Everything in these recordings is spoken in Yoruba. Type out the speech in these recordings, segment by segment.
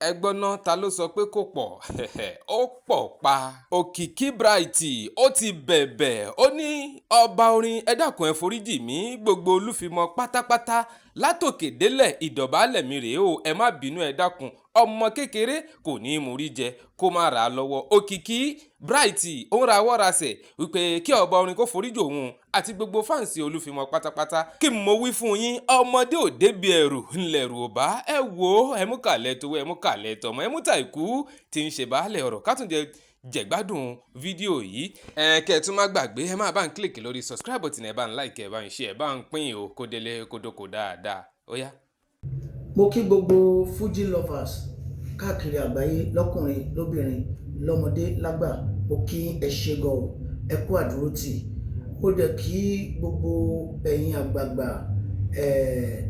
Ẹ gbọ́ ná, ta ló sọ pé kò pọ̀? Ó pọ̀ pa. Òkìkí Bright ó ti bẹ̀bẹ̀, ó ní ọba orin, ẹ dákun, ẹ foríjì mí. Gbogbo Olúfimọ pátápátá látòkè délẹ̀, ìdọ̀bálẹ̀ mi rèé o, ẹ má bínú, ẹ dákun. Ọmọ kékeré kò ní í mórí jẹ kó má ra lọ́wọ́. Òkìkí Bright ó ń rawọ́ rasẹ̀ wípé kí ọba orin kó foríjì òun àti gbogbo fans Olúfimọ pátápátá. Kí mo wí fún yín, ọmọdé ò débi ẹ̀rù ńlẹ̀rù ò bá. Ẹ wo, ẹ mú kàlẹ́ towó, ẹ mú kàlẹ́ tọmọ, ẹ mú tàìkú tí ń ṣe baálẹ̀ ọ̀rọ̀, kátúnjẹ jẹ̀gbádùn fídíò yìí. Ẹ kẹ́ ẹ tún má gbàgbé, ẹ má bá ń click lórí subscribe button, ẹ bá ń like, ẹ bá ń share, ẹ bá ń pín o, kó délé kódókó dáadáa. Ó yá. Mo kí gbogbo Fuji lovers káàkiri àgbáyé, lọ́kùnrin, lóbìnrin, lọ́mọdé, lágbà. Mo kí, ẹ ṣé gan o, ẹ kú àdúrótì. Mo dẹ̀ kí gbogbo ẹ̀yin àgbààgbà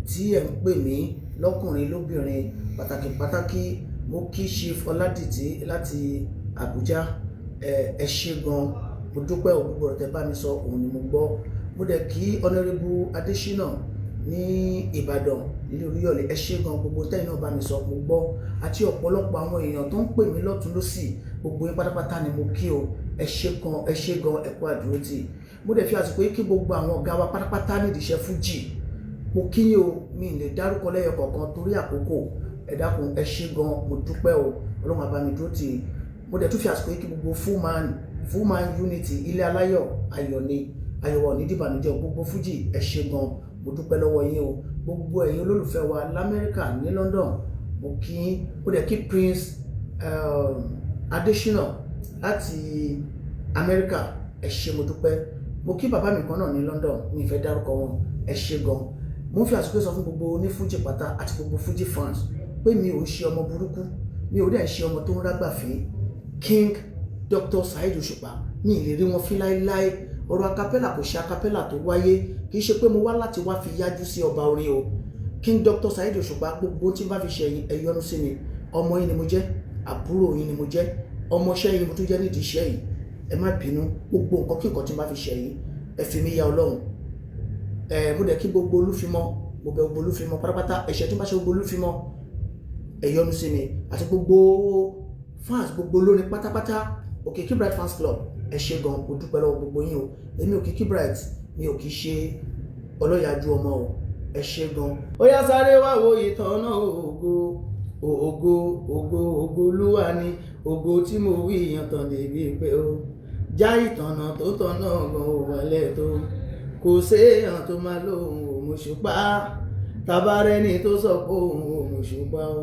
tí ẹ̀ ń pè mí, lọ́kùnrin, lóbìnrin. Pàtàkì pàtàkì, mo kí Chief Ọládìtì láti Àbújá. Ẹ ṣé gan, mo dúpẹ́ o. Gbogbo ọ̀rọ̀ tẹ́ bá mi sọ, òun ni mo gbọ́. Mo dẹ̀ kí Honourable Adésínà ní Ìbàdàn, nílé Olúyọ̀lé. Ẹ ṣé gan, gbogbo tẹ́yìn náà bá mi sọ, mo gbọ́, àti ọ̀pọ̀lọpọ̀ àwọn èèyàn tó ń pè mí lọ́tún lọ́sì. Gbogbo yín pátápátá ni mo kí o. Ẹ ṣé gan, ẹ ṣé gan, ẹ kú àdúrótì. Mo dẹ̀ fi àsìkò yìí kí gbogbo àwọn ọ̀gá wa pátápátá nídìí iṣẹ́ fújì. Mo kí yín o. Mi lè dárúkọ lẹ́yọ kọ̀ọ̀kan torí àkókò. Ẹ dákun, ẹ ṣé gan, mo dúpẹ́ o. Ọlọ́run á bá mi dúró tì. Mo dẹ̀ tún fi àsìkò yìí kí gbogbo full man unity, ilé aláyọ̀, ayọ̀ ni ayọ̀ wa ò ní dìbànújẹ́. Gbogbo fújì, ẹ ṣé gan, mo dúpẹ́ lọ́wọ́ yín o. Gbogbo ẹ̀yin olólùfẹ́ wa lamẹ́ríkà, ní London, mo kí yín. Ó dẹ̀ kí Prince Adésínà láti Amẹ́ríkà. Ẹ ṣé, mo dúpẹ́. Mo kí bàbá mi kan náà ní London, mi ì fẹ́ dárúkọ wọn. Ẹ ṣé gan. Mo ń fi àsìkò sọ fún gbogbo onífújì pátá àti gbogbo fújì fans pé mi ò ń ṣe ọmọ burúkú, mi ò dẹ̀ ń ṣe ọmọ tó ń rágbàfín. King Dr. Saheed Òṣùpá, mi ì lè rí wọn fín láéláé. Ọ̀rọ̀ acapella, kò ṣe acapella tó wáyé, kì í ṣe pé mo wá láti wá fi yájú sí ọba orin o. King Dr. Saheed Òṣùpá, gbogbo tí n bá fi ṣe ẹ̀yin, ẹ yọ́nú sí mi. Ọmọ yín ni mo jẹ́, àbúrò yín ni mo jẹ́, ọmọọṣẹ́ yín ni mo tún jẹ́ nídìí iṣẹ́ yìí. Ẹ má bínú, gbogbo nǹkan kí nǹkan tí n bá fi ṣe yín, ẹ fi mí ya Ọlọ́run. Ẹ mo dẹ̀ kí gbogbo Olúfimọ́, mo bẹ̀ gbogbo Olúfimọ́ pátápátá. Ẹ̀ṣẹ̀ tí n bá ṣe gbogbo Olúfimọ́, ẹ yọ́nú sí mi, àti gbogbo fans, gbogbo olórin pátápátá. Òkìkí Bright Fans Club, ẹ ṣé gan, mo dúpẹ́ lọ́wọ́ gbogbo yín o. Èmi Òkìkí Bright, mi ò kì í ṣe ọlọ́yàjú ọmọ o. Ẹ ṣé gan. Ó yá, sáré wá wo ìtọ́nà ògo, ògo, ògo, ògo olúwa ni ògo tí mo wí. Ìyàn tàn débi pé o já ìtànà tó tọ̀nà gan ò wálẹ̀ tó kò séèyàn tó máa lóhùn òmùṣùpá. Tabarẹ́ni tó sọ pé òun òmùṣùpá o,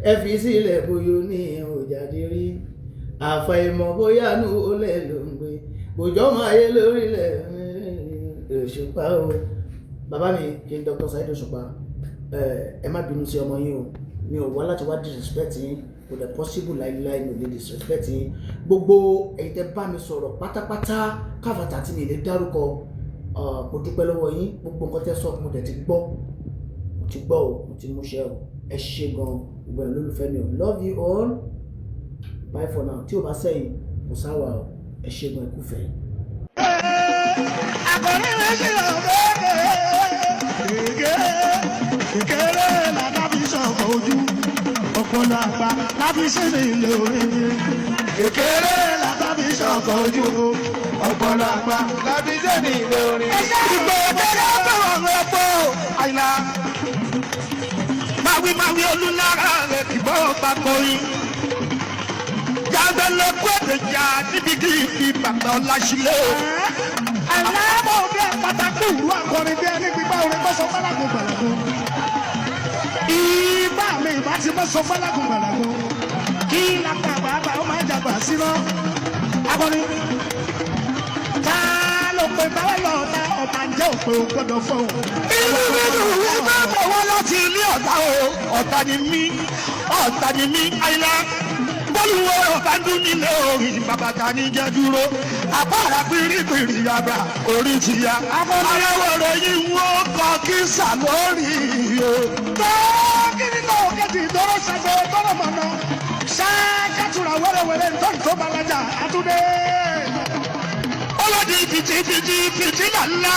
ẹ fi sílẹ̀, bóyá oníyàn ò jáde rí, àfàìmọ̀ bóyá nù ó lẹ̀ ló ń gbé bòjọ́ máa yé lórílẹ̀ Òṣùpá o. Bàbá mi King Dr. Saheed Òṣùpá, ẹ má bínú sí ọmọ yín o. Mi ò wá láti wá disrespect yín, kò dẹ̀ possible láíláí, mi ò lè disrespect yín. Gbogbo ẹ̀yin tẹ́ bá mi sọ̀rọ̀ pátápátá káfàtà tí mi lè dárúkọ, mo dúpẹ́ lọ́wọ́ yín. Gbogbo nǹkan tẹ́ sọ, mo dẹ̀ ti gbọ́, mo ti gbọ́ o, mo ti múṣẹ́ o. Ẹ ṣé gan, gbogbo ẹ̀ lólùfẹ́ mi o. Love you all, bye for now. Tí o bá sẹ́yìn, kò sáwà o. Ẹ ṣé gan, ẹ kúfẹ̀ẹ́. Akọni rẹ̀ ṣe ọ̀gẹ́gẹ́ kékeré làbá fi sọ̀kọ̀ ojú, ọpọlọ àgbà láfi ṣe ní lórí. Kékeré làbá fi sọ̀kọ̀ ojú, ọpọlọ àgbà láfi ṣe ní lórí. Ìgbò kékeré bẹ̀rẹ̀ rẹ̀ pọ̀ àyìnlá. Máwí máwí olúlára rẹ̀ kìbọ̀ bá kọrin. Jábẹ́lẹ́ kó èdè jà níbi kí ibi bàbá ọ̀làṣílẹ̀ o. Aláàbò bí pátákó ìlú, akọrin bí ẹni gbígbá orin bọ́ sọ fálágùn gbàlagbó. Ìbá mi ìbá ti bọ́ sọ fálágùn gbàlagbó. Kí lápá bàbá ó máa jàgbá síná. Akọrin tá ló pe báwa lọ ta ọba jẹ́ òpè ò gbọ́dọ̀ fọ́ o. Inú mi dùn wípé mo wá láti ilé ọ̀tá o. Ọ̀tá ni mí, ọ̀tá ni mí, àyìnlá bọ́ọ̀lù ọ̀bá ń dún nílé orin, bàbá ta ní jẹ́ dúró. Àpárá pírípìrì àgbà orí ti ya. Aláwọ̀ rẹ̀ yìí wọ́n kọ kí sà lórí o. Tó kí nínú kejì tọrọ ṣàgbé tọrọ mọ̀nà ṣáàkàtúrà wẹ́rẹ́wẹ́rẹ́ nítorí tó balaja àtúndé. Ọlọ́dì fìtì fìtì fìtìlà ńlá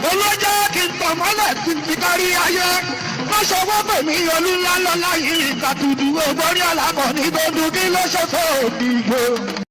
olójó kí n tọ̀ mọ́lẹ̀ kí n fi kárí ayé. Má ṣe wọ́n pè mí olúńlá lọ́lá yìí kàtúndú ògbórí ọ̀làkọ̀ ní gbódú kí ló ṣe fún òdìgbò.